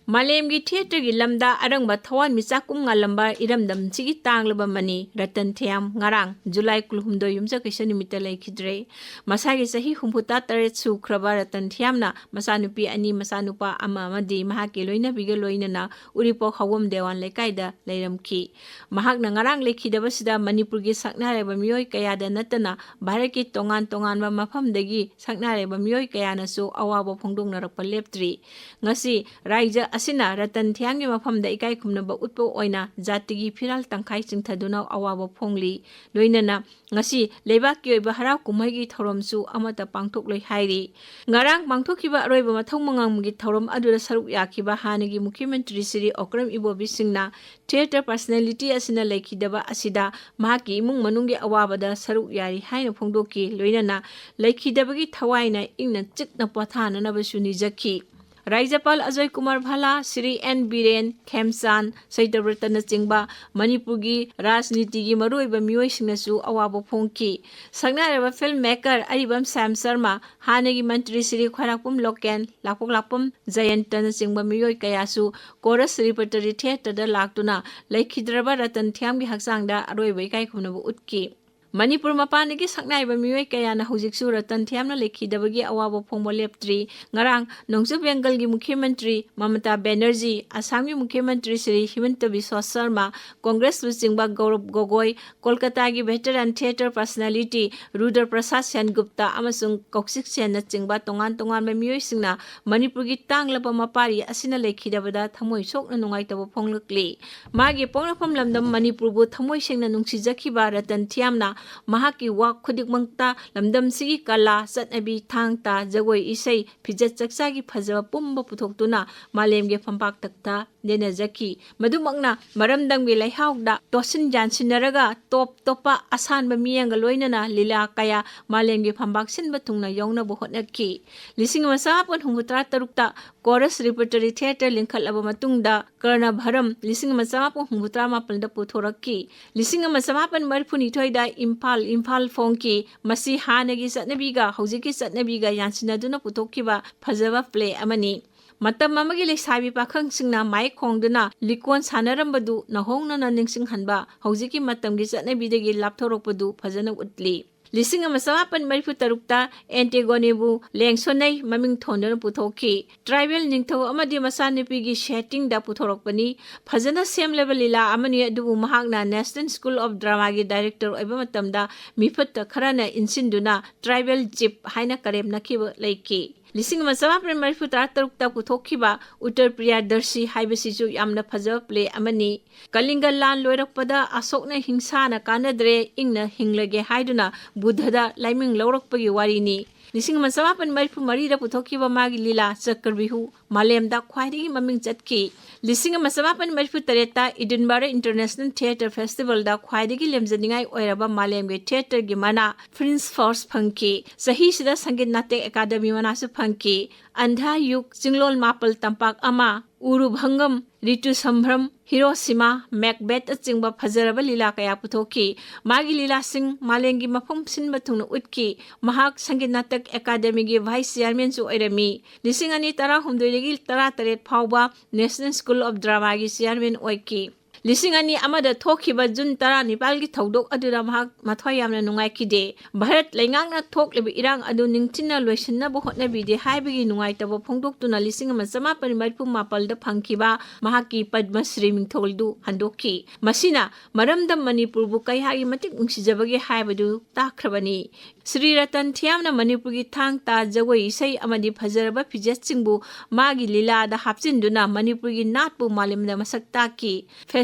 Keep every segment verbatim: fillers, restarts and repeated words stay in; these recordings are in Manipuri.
ꯃꯥꯂꯦꯝꯒꯤ ꯊꯤꯌꯦꯇꯔꯒꯤ ꯂꯝꯗ ꯑꯔꯪꯕ ꯊꯋꯥꯟꯃꯤꯆꯥꯛ ꯀꯨꯝ ꯉꯥꯜꯂꯝꯕ ꯏꯔꯝꯗꯝꯁꯤꯒꯤ ꯇꯥꯡꯂꯕ ꯃꯅꯤ ꯔꯇꯟ ꯊꯤꯌꯥꯝ ꯉꯔꯥꯡ ꯖꯨꯂꯥꯏ ꯀꯨꯟꯍꯨꯝꯗꯣꯏ ꯌꯨꯝꯁꯀꯩꯁ ꯅꯨꯃꯤꯠꯇ ꯂꯩꯈꯤꯗ꯭ꯔꯦ꯫ ꯃꯁꯥꯒꯤ ꯆꯍꯤ ꯍꯨꯝꯐꯨꯇꯔꯥ ꯇꯔꯦꯠ ꯁꯨꯈ꯭ꯔꯕ ꯔꯇꯟ ꯊꯤꯌꯥꯝꯅ ꯃꯆꯥꯅꯨꯄꯤ ꯑꯅꯤ, ꯃꯆꯥꯅꯨꯄꯥ ꯑꯃ ꯑꯃꯗꯤ ꯃꯍꯥꯛꯀꯤ ꯂꯣꯏꯅꯕꯤꯒ ꯂꯣꯏꯅꯅ ꯎꯔꯤꯄꯣꯛ ꯍꯥꯎꯕꯝ ꯗꯦꯋꯥꯟ ꯂꯩꯀꯥꯏꯗ ꯂꯩꯔꯝꯈꯤ꯫ ꯃꯍꯥꯛꯅ ꯉꯔꯥꯡ ꯂꯩꯈꯤꯗꯕꯁꯤꯗ ꯃꯅꯤꯄꯨꯔꯒꯤ ꯁꯛꯅꯥꯏꯔꯕ ꯃꯤꯑꯣꯏ ꯀꯌꯥꯗ ꯅꯠꯇꯅ ꯚꯥꯔꯠꯀꯤ ꯇꯣꯉꯥꯟ ꯇꯣꯉꯥꯟꯕ ꯃꯐꯝꯗꯒꯤ ꯁꯛꯅꯥꯏꯔꯕ ꯃꯤꯑꯣꯏ ꯀꯌꯥꯅꯁꯨ ꯑꯋꯥꯕ ꯐꯣꯡꯗꯣꯛꯅꯔꯛꯄ ꯂꯦꯞꯇ꯭ꯔꯤ꯫ ꯉꯁꯤ ꯔꯥꯏꯖ ꯑꯁꯤꯅ ꯔꯇꯟ ꯊꯤꯌꯥꯝꯒꯤ ꯃꯐꯝꯗ ꯏꯀꯥꯏ ꯈꯨꯝꯅꯕ ꯎꯠꯄ ꯑꯣꯏꯅ ꯖꯥꯇꯤꯒꯤ ꯐꯤꯔꯥꯜ ꯇꯪꯈꯥꯏ ꯆꯤꯡꯊꯗꯨꯅ ꯑꯋꯥꯕ ꯐꯣꯡꯂꯤ꯫ ꯂꯣꯏꯅꯅ ꯉꯁꯤ ꯂꯩꯕꯥꯛꯀꯤ ꯑꯣꯏꯕ ꯍꯔꯥꯎ ꯀꯨꯝꯍꯩꯒꯤ ꯊꯧꯔꯝꯁꯨ ꯑꯃꯠꯇ ꯄꯥꯡꯊꯣꯛꯂꯣꯏ ꯍꯥꯏꯔꯤ꯫ ꯉꯔꯥꯡ ꯄꯥꯡꯊꯣꯛꯈꯤꯕ ꯑꯔꯣꯏꯕ ꯃꯊꯧ ꯃꯉꯝꯒꯤ ꯊꯧꯔꯝ ꯑꯗꯨꯗ ꯁꯔꯨꯛ ꯌꯥꯈꯤꯕ ꯍꯥꯟꯅꯒꯤ ꯃꯨꯈ꯭ꯌ ꯃꯟꯇ꯭ꯔꯤ ꯁ꯭ꯔꯤ ꯑꯣꯀ꯭ꯔꯝ ꯏꯕꯣꯕꯤ ꯁꯤꯡꯅ ꯊꯤꯌꯦꯇꯔ ꯄꯔꯁꯅꯦꯂꯤꯇꯤ ꯑꯁꯤꯅ ꯂꯩꯈꯤꯗꯕ ꯑꯁꯤꯗ ꯃꯍꯥꯛꯀꯤ ꯏꯃꯨꯡ ꯃꯅꯨꯡꯒꯤ ꯑꯋꯥꯕꯗ ꯁꯔꯨꯛ ꯌꯥꯔꯤ ꯍꯥꯏꯅ ꯐꯣꯡꯗꯣꯛꯈꯤ꯫ ꯂꯣꯏꯅꯅ ꯂꯩꯈꯤꯗꯕꯒꯤ ꯊꯋꯥꯏꯅ ꯏꯪꯅ ꯆꯤꯛꯅ ꯄꯣꯊꯥꯅꯅꯕꯁꯨ ꯅꯤꯖꯈꯤ꯫ ꯔꯥꯖ꯭ꯌꯄꯥꯜ ꯑꯖꯣꯏ ꯀꯨꯃꯥꯔ ꯚꯥꯂꯥ, ꯁ꯭ꯔꯤ ꯑꯦꯟ ꯕꯤꯔꯦꯟ, ꯈꯦꯝꯆꯥꯟ, ꯁꯩꯇꯕ꯭ꯔꯇꯅꯆꯤꯡꯕ ꯃꯅꯤꯄꯨꯔꯒꯤ ꯔꯥꯖꯅꯤꯇꯤꯒꯤ ꯃꯔꯨꯑꯣꯏꯕ ꯃꯤꯑꯣꯏꯁꯤꯡꯅꯁꯨ ꯑꯋꯥꯕ ꯐꯣꯡꯈꯤ꯫ ꯁꯛꯅꯥꯏꯔꯕ ꯐꯤꯜꯝ ꯃꯦꯀꯔ ꯑꯔꯤꯕꯝ ꯁ꯭ꯌꯥꯝ ꯁꯔꯃ, ꯍꯥꯟꯅꯒꯤ ꯃꯟꯇ꯭ꯔꯤ ꯁ꯭ꯔꯤ ꯈ꯭ꯋꯥꯏꯔꯥꯛꯄꯝ ꯂꯣꯀꯦꯟ, ꯂꯥꯛꯄꯣꯛ ꯂꯥꯛꯄꯝ ꯖꯌꯟꯇꯅꯆꯤꯡꯕ ꯃꯤꯑꯣꯏ ꯀꯌꯥꯁꯨ ꯀꯣꯔꯁ ꯔꯤꯄꯔꯇꯔꯤ ꯊꯤꯌꯦꯇꯔꯗ ꯂꯥꯛꯇꯨꯅ ꯂꯩꯈꯤꯗ꯭ꯔꯕ ꯔꯇꯟ ꯊꯤꯌꯥꯝꯒꯤ ꯍꯛꯆꯥꯡꯗ ꯑꯔꯣꯏꯕ ꯏꯀꯥꯏ ꯈꯨꯝꯅꯕ ꯎꯠꯈꯤ꯫ ꯃꯅꯤꯄꯨꯔ ꯃꯄꯥꯟꯗꯒꯤ ꯁꯛꯅꯥꯏꯕ ꯃꯤꯑꯣꯏ ꯀꯌꯥꯅ ꯍꯧꯖꯤꯛꯁꯨ ꯔꯇꯟ ꯊꯤꯌꯥꯝꯅ ꯂꯩꯈꯤꯗꯕꯒꯤ ꯑꯋꯥꯕ ꯐꯣꯡꯕ ꯂꯦꯞꯇ꯭ꯔꯤ꯫ ꯉꯔꯥꯡ ꯅꯣꯡꯆꯨꯞ ꯕꯦꯡꯒꯜꯒꯤ ꯃꯨꯈ꯭ꯌ ꯃꯟꯇ꯭ꯔꯤ ꯃꯃꯇꯥ ꯕꯦꯅꯔꯖꯤ, ꯑꯁꯥꯝꯒꯤ ꯃꯨꯈ꯭ꯌ ꯃꯟꯇ꯭ꯔꯤ ꯁ꯭ꯔꯤ ꯍꯤꯃꯟꯇ ꯕꯤꯁ꯭ꯋ ꯁꯔꯃ, ꯀꯣꯡꯒ꯭ꯔꯦꯁ ꯂꯨꯆꯤꯡꯕ ꯒꯧꯔꯕ ꯒꯣꯒꯣꯏ, ꯀꯣꯜꯀꯇꯥꯒꯤ ꯚꯦꯇꯔꯟ ꯊꯤꯌꯦꯇꯔ ꯄꯔꯁꯅꯦꯂꯤꯇꯤ ꯔꯨꯗ꯭ꯔ ꯄ꯭ꯔꯁꯥꯗ ꯁꯦꯟꯒꯨꯞꯇ ꯑꯃꯁꯨꯡ ꯀꯧꯁꯤꯛ ꯁꯦꯟꯅꯆꯤꯡꯕ ꯇꯣꯉꯥꯟ ꯇꯣꯉꯥꯟꯕ ꯃꯤꯑꯣꯏꯁꯤꯡꯅ ꯃꯅꯤꯄꯨꯔꯒꯤ ꯇꯥꯡꯂꯕ ꯃꯄꯥꯔꯤ ꯑꯁꯤꯅ ꯂꯩꯈꯤꯗꯕꯗ ꯊꯃꯣꯏ ꯁꯣꯛꯅ ꯅꯨꯡꯉꯥꯏꯇꯕ ꯐꯣꯡꯂꯛꯂꯤ꯫ ꯃꯥꯒꯤ ꯄꯣꯛꯅꯐꯝ ꯂꯝꯗꯝ ꯃꯅꯤꯄꯨꯔꯕꯨ ꯊꯃꯣꯏ ꯁꯦꯡꯅ ꯅꯨꯡꯁꯤꯖꯈꯤꯕ ꯔꯇꯟ ꯊꯤꯌꯥꯝꯅ ꯃꯍꯥꯛꯀꯤ ꯋꯥ ꯈꯨꯗꯤꯡꯃꯛꯇ ꯂꯝꯗꯝꯁꯤꯒꯤ ꯀꯂꯥ, ꯆꯠꯅꯕꯤ, ꯊꯥꯡ ꯇꯥ, ꯖꯒꯣꯏ, ꯏꯁꯩ, ꯐꯤꯖꯦꯠ ꯆꯛꯆꯥꯒꯤ ꯐꯖꯕ ꯄꯨꯝꯕ ꯄꯨꯊꯣꯛꯇꯨꯅ ꯃꯥꯂꯦꯝꯒꯤ ꯐꯝꯄꯥꯛꯇꯛꯇ ꯂꯦꯟꯅꯖꯈꯤ꯫ ꯃꯗꯨꯃꯛꯅ ꯃꯔꯝꯗꯝꯒꯤ ꯂꯩꯍꯥꯎꯗ ꯇꯣꯠꯁꯤꯟ ꯌꯥꯟꯁꯤꯟꯅꯔꯒ ꯇꯣꯞ ꯇꯣꯞꯄ ꯑꯁꯥꯟꯕ ꯃꯤꯌꯥꯝꯒ ꯂꯣꯏꯅꯅ ꯂꯤꯂꯥ ꯀꯌꯥ ꯃꯥꯂꯦꯝꯒꯤ ꯐꯝꯄꯥꯛ ꯁꯤꯟꯕ ꯊꯨꯡꯅ ꯌꯧꯅꯕ ꯍꯣꯠꯅꯈꯤ꯫ ꯂꯤꯁꯤꯡ ꯑꯃ ꯆꯃꯥꯄꯟ ꯍꯨꯝꯐꯨꯇꯔꯥ ꯇꯔꯨꯛꯇ ꯀꯣꯔꯁ ꯔꯤꯄꯔꯇꯔꯤ ꯊꯤꯌꯦꯇꯔ ꯂꯤꯡꯈꯠꯂꯕ ꯃꯇꯨꯡꯗ ꯀꯔꯅꯚꯔꯝ ꯂꯤꯁꯤꯡ ꯑꯃ ꯆꯃꯥꯄꯟ ꯍꯨꯝꯐꯨꯇꯔꯥ ꯃꯥꯄꯟꯗ ꯄꯨꯊꯣꯔꯛꯈꯤ꯫ ꯂꯤꯁꯤꯡ ꯑꯃ ꯆꯃꯥꯄꯟ ꯃꯔꯤꯐꯨꯅꯤꯊꯣꯏꯗ ꯏꯝꯐꯥꯜ, ꯏꯝꯐꯥꯜ ꯐꯣꯡꯈꯤ꯫ ꯃꯁꯤ ꯍꯥꯟꯅꯒꯤ ꯆꯠꯅꯕꯤꯒ ꯍꯧꯖꯤꯛꯀꯤ ꯆꯠꯅꯕꯤꯒ ꯌꯥꯟꯁꯤꯟꯅꯗꯨꯅ ꯄꯨꯊꯣꯛꯈꯤꯕ ꯐꯖꯕ ꯄ꯭ꯂꯦ ꯑꯃꯅꯤ꯫ ꯃꯇꯝ ꯑꯃꯒꯤ ꯂꯩꯁꯥꯕꯤ ꯄꯥꯈꯪꯁꯤꯡꯅ ꯃꯥꯏ ꯈꯣꯡꯗꯨꯅ ꯂꯤꯀꯣꯟ ꯁꯥꯟꯅꯔꯝꯕꯗꯨ ꯅꯧꯍꯧꯅꯅ ꯅꯤꯡꯁꯤꯡꯍꯟꯕ ꯍꯧꯖꯤꯛꯀꯤ ꯃꯇꯝꯒꯤ ꯆꯠꯅꯕꯤꯗꯒꯤ ꯂꯥꯞꯊꯣꯔꯛꯄꯗꯨ ꯐꯖꯅ ꯎꯠꯂꯤ꯫ ꯂꯤꯁꯤꯡ ꯑꯃ ꯆꯃꯥꯄꯟ ꯃꯔꯤꯐꯨ ꯇꯔꯨꯛꯇ ꯑꯦꯟꯇꯦꯒꯣꯅꯤꯕꯨ ꯂꯦꯡꯁꯣꯅꯩ ꯃꯃꯤꯡ ꯊꯣꯟꯗꯨꯅ ꯄꯨꯊꯣꯛꯈꯤ꯫ ꯇ꯭ꯔꯥꯏꯕꯦꯜ ꯅꯤꯡꯊꯧ ꯑꯃꯗꯤ ꯃꯆꯥꯅꯨꯄꯤꯒꯤ ꯁꯦꯇꯤꯡꯗ ꯄꯨꯊꯣꯔꯛꯄꯅꯤ꯫ ꯐꯖꯅ ꯁꯦꯝꯂꯕ ꯂꯤꯂꯥ ꯑꯃꯅꯤ, ꯑꯗꯨꯕꯨ ꯃꯍꯥꯛꯅ National School of Dramaꯒꯤ director ꯑꯣꯏꯕ ꯃꯇꯝꯗ ꯃꯤꯐꯠꯇ ꯈꯔꯅ ꯏꯟꯁꯤꯟꯗꯨꯅ ꯇ꯭ꯔꯥꯏꯕꯦꯜ ꯆꯤꯞ ꯍꯥꯏꯅ ꯀꯔꯦꯝꯅꯈꯤꯕ ꯂꯩꯈꯤ꯫ ꯂꯤꯁꯤꯡ ꯑꯃ ꯆꯃꯥꯄꯟ ꯃꯔꯤꯐꯨ ꯇꯔꯥ ꯇꯔꯨꯛꯇ ꯄꯨꯊꯣꯛꯈꯤꯕ ꯎꯠꯇꯔ ꯄ꯭ꯔꯤꯌꯥꯗꯔꯁꯤ ꯍꯥꯏꯕꯁꯤꯁꯨ ꯌꯥꯝꯅ ꯐꯖꯕ ꯄ꯭ꯂꯦ ꯑꯃꯅꯤ꯫ ꯀꯂꯤꯡꯒ ꯂꯥꯟ ꯂꯣꯏꯔꯛꯄꯗ ꯑꯁꯣꯛꯅ ꯍꯤꯡꯁꯥꯅ ꯀꯥꯟꯅꯗ꯭ꯔꯦ, ꯏꯪꯅ ꯍꯤꯡꯂꯒꯦ ꯍꯥꯏꯗꯨꯅ ꯕꯨꯙꯗ ꯂꯥꯏꯃꯤꯡ ꯂꯧꯔꯛꯄꯒꯤ ꯋꯥꯔꯤꯅꯤ꯫ ꯂꯤꯁꯤꯡ ꯑꯃ ꯆꯃꯥꯄꯟ ꯃꯔꯤꯐꯨ ꯃꯔꯤꯗ ꯄꯨꯊꯣꯛꯈꯤꯕ ꯃꯥꯒꯤ ꯂꯤꯂꯥ ꯆꯀ꯭ꯔꯕꯤꯍꯨ ꯃꯥꯂꯦꯝꯗ ꯈ꯭ꯋꯥꯏꯗꯒꯤ ꯃꯃꯤꯡ ꯆꯠꯈꯤ꯫ ꯂꯤꯁꯤꯡ ꯑꯃ ꯆꯃꯥꯄꯟ ꯃꯔꯤꯐꯨ ꯇꯔꯦꯠꯇ Edinburgh International Theatre Festivalꯗ ꯈ꯭ꯋꯥꯏꯗꯒꯤ ꯂꯦꯝꯖꯅꯤꯡꯉꯥꯏ ꯑꯣꯏꯔꯕ ꯃꯥꯂꯦꯝꯒꯤ ꯊꯤꯌꯦꯇꯔꯒꯤ ꯃꯅꯥ Filmfare ꯐꯪꯈꯤ꯫ ꯆꯍꯤꯁꯤꯗ ꯁꯪꯒꯤꯠ ꯅꯥꯇꯛ ꯑꯦꯀꯥꯗꯃꯤ ꯃꯅꯥꯁꯨ ꯐꯪꯈꯤ꯫ ꯑꯟꯙꯥ ꯌꯨꯒ, ꯆꯤꯡꯂꯣꯜ ꯃꯥꯄꯜ ꯇꯝꯄꯥꯛ ꯑꯃ, ꯎꯔꯨꯚꯪꯒꯝ, ꯔꯤꯇꯨ ꯁꯝꯚ꯭ꯔꯝ, ꯍꯤꯔꯣꯁꯤꯃꯥ, ꯃꯦꯛꯕꯦꯠ ꯑꯆꯤꯡꯕ ꯐꯖꯔꯕ ꯂꯤꯂꯥ ꯀꯌꯥ ꯄꯨꯊꯣꯛꯈꯤ꯫ ꯃꯥꯒꯤ ꯂꯤꯂꯥꯁꯤꯡ ꯃꯥꯂꯦꯝꯒꯤ ꯃꯐꯝ ꯁꯤꯟꯕ ꯊꯨꯡꯅ ꯎꯠꯈꯤ꯫ ꯃꯍꯥꯛ ꯁꯪꯒꯤꯠ ꯅꯥꯇꯛ ꯑꯦꯀꯥꯗꯃꯤꯒꯤ vice chairmanꯁꯨ ꯑꯣꯏꯔꯝꯃꯤ꯫ ꯂꯤꯁꯤꯡ ꯑꯅꯤ ꯇꯔꯥꯍꯨꯝꯗꯣꯏꯗꯒꯤ ꯇꯔꯥꯇꯔꯦꯠ ꯐꯥꯎꯕ National School of Dramaꯒꯤ chairman ꯑꯣꯏꯈꯤ꯫ ꯂꯤꯁꯤꯡ ꯑꯅꯤ ꯑꯃꯗ ꯊꯣꯛꯈꯤꯕ ꯖꯨꯟ ꯇꯔꯥꯅꯤꯄꯥꯜꯒꯤ ꯊꯧꯗꯣꯛ ꯑꯗꯨꯗ ꯃꯍꯥꯛ ꯃꯊ꯭ꯋꯥꯏ ꯌꯥꯝꯅ ꯅꯨꯡꯉꯥꯏꯈꯤꯗꯦ꯫ ꯚꯥꯔꯠ ꯂꯩꯉꯥꯛꯅ ꯊꯣꯛꯂꯤꯕ ꯏꯔꯥꯡ ꯑꯗꯨ ꯅꯤꯡꯊꯤꯅ ꯂꯣꯏꯁꯤꯟꯅꯕ ꯍꯣꯠꯅꯕꯤꯗꯦ ꯍꯥꯏꯕꯒꯤ ꯅꯨꯡꯉꯥꯏꯇꯕ ꯐꯣꯡꯗꯣꯛꯇꯨꯅ ꯂꯤꯁꯤꯡ ꯑꯃ ꯆꯃꯥꯄꯟ ꯃꯔꯤꯐꯨ ꯃꯥꯄꯜꯗ ꯐꯪꯈꯤꯕ ꯃꯍꯥꯛꯀꯤ ꯄꯗꯃ ꯁ꯭ꯔꯤ ꯃꯤꯡꯊꯣꯜꯗꯨ ꯍꯟꯗꯣꯛꯈꯤ꯫ ꯃꯁꯤꯅ ꯃꯔꯝꯗꯝ ꯃꯅꯤꯄꯨꯔꯕꯨ ꯀꯌꯥꯒꯤ ꯃꯇꯤꯛ ꯅꯨꯡꯁꯤꯖꯕꯒꯦ ꯍꯥꯏꯕꯗꯨ ꯇꯥꯛꯈ꯭ꯔꯕꯅꯤ꯫ ꯁ꯭ꯔꯤ ꯔꯇꯟ ꯊꯤꯌꯥꯝꯅ ꯃꯅꯤꯄꯨꯔꯒꯤ ꯊꯥꯡ ꯇꯥ ꯖꯒꯣꯏ ꯏꯁꯩ ꯑꯃꯗꯤ ꯐꯖꯔꯕ ꯐꯤꯖꯦꯠꯁꯤꯡꯕꯨ ꯃꯥꯒꯤ ꯂꯤꯂꯥꯗ ꯍꯥꯞꯆꯤꯟꯗꯨꯅ ꯃꯅꯤꯄꯨꯔꯒꯤ ꯅꯥꯠꯄꯨ ꯃꯥꯂꯦꯝꯗ ꯃꯁꯛ ꯇꯥꯛꯈꯤ꯫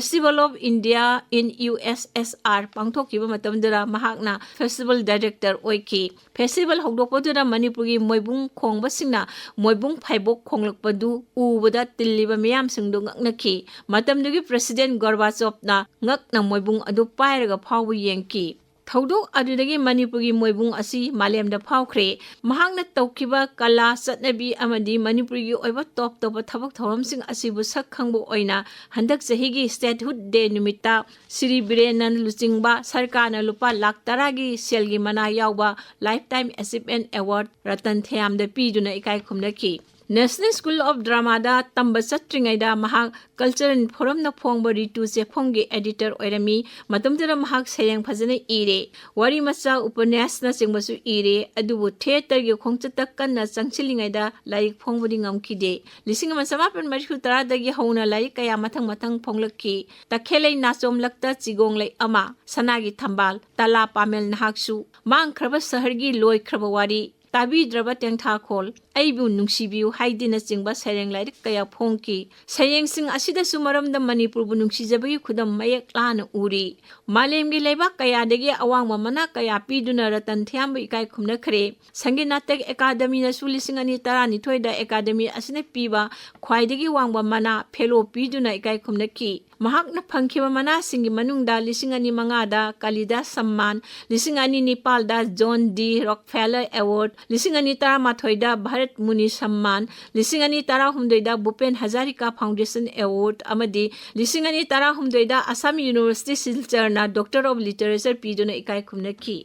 Festival of India in U S S R ꯄꯥꯡꯊꯣꯛꯈꯤꯕ ꯃꯇꯝꯗꯨꯗ ꯃꯍꯥꯛꯅ festival director ꯑꯣꯏꯈꯤ꯫ Festival ꯍꯧꯗꯣꯛꯄꯗꯨꯗ ꯃꯅꯤꯄꯨꯔꯒꯤ ꯃꯣꯏꯕꯨꯡ ꯈꯣꯡꯕꯁꯤꯡꯅ ꯃꯣꯏꯕꯨꯡ ꯐꯥꯏꯕꯣꯛ ꯈꯣꯡꯂꯛꯄꯗꯨ ꯎꯕꯗ ꯇꯤꯜꯂꯤꯕ ꯃꯤꯌꯥꯝꯁꯤꯡꯗꯨ ꯉꯛꯅꯈꯤ꯫ ꯃꯇꯝꯗꯨꯒꯤ president ꯒꯣꯔꯕꯥꯆꯣꯞꯅ ꯉꯛꯅ ꯃꯣꯏꯕꯨꯡ ꯑꯗꯨ ꯄꯥꯏꯔꯒ ꯐꯥꯎꯕ ꯌꯦꯡꯈꯤ꯫ ꯊꯧꯗꯣꯛ ꯑꯗꯨꯗꯒꯤ ꯃꯅꯤꯄꯨꯔꯒꯤ ꯃꯣꯏꯕꯨꯡ ꯑꯁꯤ ꯃꯥꯂꯦꯝꯗ ꯐꯥꯎꯈ꯭ꯔꯦ꯫ ꯃꯍꯥꯛꯅ ꯇꯧꯈꯤꯕ ꯀꯂꯥ, ꯆꯠꯅꯕꯤ ꯑꯃꯗꯤ ꯃꯅꯤꯄꯨꯔꯒꯤ ꯑꯣꯏꯕ ꯇꯣꯞ ꯇꯣꯞꯄ ꯊꯕꯛ ꯊꯧꯔꯝꯁꯤꯡ ꯑꯁꯤꯕꯨ ꯁꯛ ꯈꯪꯕ ꯑꯣꯏꯅ ꯍꯟꯗꯛ ꯆꯍꯤꯒꯤ Statehood Day ꯅꯨꯃꯤꯠꯇ ꯁ꯭ꯔꯤ ꯕꯤꯔꯦꯟꯅ ꯂꯨꯆꯤꯡꯕ ꯁꯔꯀꯥꯔꯅ ꯂꯨꯄꯥ ꯂꯥꯈ ꯇꯔꯥꯒꯤ ꯁꯦꯜꯒꯤ ꯃꯅꯥ ꯌꯥꯎꯕ Lifetime Achievement Award ꯔꯇꯟ ꯊꯦꯌꯥꯝꯗ ꯄꯤꯗꯨꯅ ꯏꯀꯥꯏ ꯈꯨꯝꯅꯈꯤ꯫ National School of Dramaꯗ ꯇꯝꯕ ꯆꯠꯇ꯭ꯔꯤꯉꯩꯗ ꯃꯍꯥꯛ Cultural Forumꯅ ꯐꯣꯡꯕ ꯔꯤꯇꯨ ꯆꯦꯐꯣꯡꯒꯤ editor ꯑꯣꯏꯔꯝꯃꯤ꯫ ꯃꯇꯝꯗꯨꯗ ꯃꯍꯥꯛ ꯁꯩꯔꯦꯡ ꯐꯖꯅ ꯏꯔꯦ꯫ ꯋꯥꯔꯤ ꯃꯆꯥ, ꯎꯄꯟꯌꯥꯁꯅꯆꯤꯡꯕꯁꯨ ꯏꯔꯦ꯫ ꯑꯗꯨꯕꯨ theatreꯒꯤ ꯈꯣꯡꯆꯠꯇ ꯀꯟꯅ ꯆꯪꯁꯤꯜꯂꯤꯉꯩꯗ ꯂꯥꯏꯔꯤꯛ ꯐꯣꯡꯕꯗꯤ ꯉꯝꯈꯤꯗꯦ꯫ ꯂꯤꯁꯤꯡ ꯑꯃ ꯆꯃꯥꯄꯟ ꯃꯔꯤꯐꯨ ꯇꯔꯥꯗꯒꯤ ꯍꯧꯅ ꯂꯥꯏꯔꯤꯛ ꯀꯌꯥ ꯃꯊꯪ ꯃꯊꯪ ꯐꯣꯡꯂꯛꯈꯤ꯫ ꯇꯈꯦꯜꯂꯩ ꯅꯥꯆꯣꯝꯂꯛꯇ ꯆꯤꯒꯣꯡꯂꯩ ꯑꯃ, ꯁꯅꯥꯒꯤ ꯊꯝꯕꯥꯜ, ꯇꯂꯥ ꯄꯥꯃꯦꯜ ꯅꯍꯥꯛꯁꯨ, ꯃꯥꯡꯈ꯭ꯔꯕ ꯁꯍꯔꯒꯤ ꯂꯣꯏꯈ꯭ꯔꯕ ꯋꯥꯔꯤ, ꯇꯥꯕꯤꯗ꯭ꯔꯕ ꯇꯦꯡꯊꯥꯈꯣꯜ, ꯑꯩꯕꯨ ꯅꯨꯡꯁꯤꯕꯤꯌꯨ ꯍꯥꯏꯗꯤꯅꯆꯤꯡꯕ ꯁꯩꯔꯦꯡ ꯂꯥꯏꯔꯤꯛ ꯀꯌꯥ ꯐꯣꯡꯈꯤ꯫ ꯁꯩꯔꯦꯡꯁꯤꯡ ꯑꯁꯤꯗꯁꯨ ꯃꯔꯝꯗ ꯃꯅꯤꯄꯨꯔꯕꯨ ꯅꯨꯡꯁꯤꯖꯕꯒꯤ ꯈꯨꯗꯝ ꯃꯌꯦꯛ ꯂꯥꯅ ꯎꯔꯤ꯫ ꯃꯥꯂꯦꯝꯒꯤ ꯂꯩꯕꯥꯛ ꯀꯌꯥꯗꯒꯤ ꯑꯋꯥꯡꯕ ꯃꯅꯥ ꯀꯌꯥ ꯄꯤꯗꯨꯅ ꯔꯇꯟ ꯊꯤꯌꯥꯝꯕꯨ ꯏꯀꯥꯏ ꯈꯨꯝꯅꯈ꯭ꯔꯦ꯫ ꯁꯪꯒꯤꯠ ꯅꯥꯇꯛ ꯑꯦꯀꯥꯗꯃꯤꯅꯁꯨ ꯂꯤꯁꯤꯡ ꯑꯅꯤ ꯇꯔꯥꯅꯤꯊꯣꯏꯗ ꯑꯦꯀꯥꯗꯃꯤ ꯑꯁꯤꯅ ꯄꯤꯕ ꯈ꯭ꯋꯥꯏꯗꯒꯤ ꯋꯥꯡꯕ ꯃꯅꯥ, ꯐꯦꯂꯣ ꯄꯤꯗꯨꯅ ꯏꯀꯥꯏ ꯈꯨꯝꯅꯈꯤ꯫ ꯃꯍꯥꯛꯅ ꯐꯪꯈꯤꯕ ꯃꯅꯥꯁꯤꯡꯒꯤ ꯃꯅꯨꯡꯗ ꯂꯤꯁꯤꯡ ꯑꯅꯤ ꯃꯉꯥꯗ ꯀꯥꯂꯤꯗꯥꯁ ꯁꯝꯃꯥꯟ, ꯂꯤꯁꯤꯡ ꯑꯅꯤ ꯅꯤꯄꯥꯜꯗ ꯖꯣꯟ ꯗꯤ ꯔꯣꯛꯐꯦꯂꯔ ꯑꯦꯋꯥꯔꯗ, ꯂꯤꯁꯤꯡ ꯑꯅꯤ ꯇꯔꯥꯃꯥꯊꯣꯏꯗ ꯚꯥꯔꯠ ꯃꯨꯅꯤ ꯁꯝꯃꯥꯟ, ꯂꯤꯁꯤꯡ ꯑꯅꯤ ꯇꯔꯥꯍꯨꯝꯗꯣꯏꯗ ꯚꯨꯄꯦꯟ ꯍꯖꯥꯔꯤꯀꯥ ꯐꯥꯎꯟꯗꯦꯁꯟ ꯑꯦꯋꯥꯔꯗ ꯑꯃꯗꯤ ꯂꯤꯁꯤꯡ ꯑꯅꯤ ꯇꯔꯥꯍꯨꯝꯗꯣꯏꯗ ꯑꯁꯥꯝ ꯌꯨꯅꯤꯚꯔꯁꯤꯇꯤ ꯁꯤꯜꯆꯔꯅ ꯗꯣꯛꯇꯔ ꯑꯣꯐ ꯂꯤꯇꯔꯦꯆꯔ ꯄꯤꯗꯨꯅ ꯏꯀꯥꯏ ꯈꯨꯝꯅꯈꯤ꯫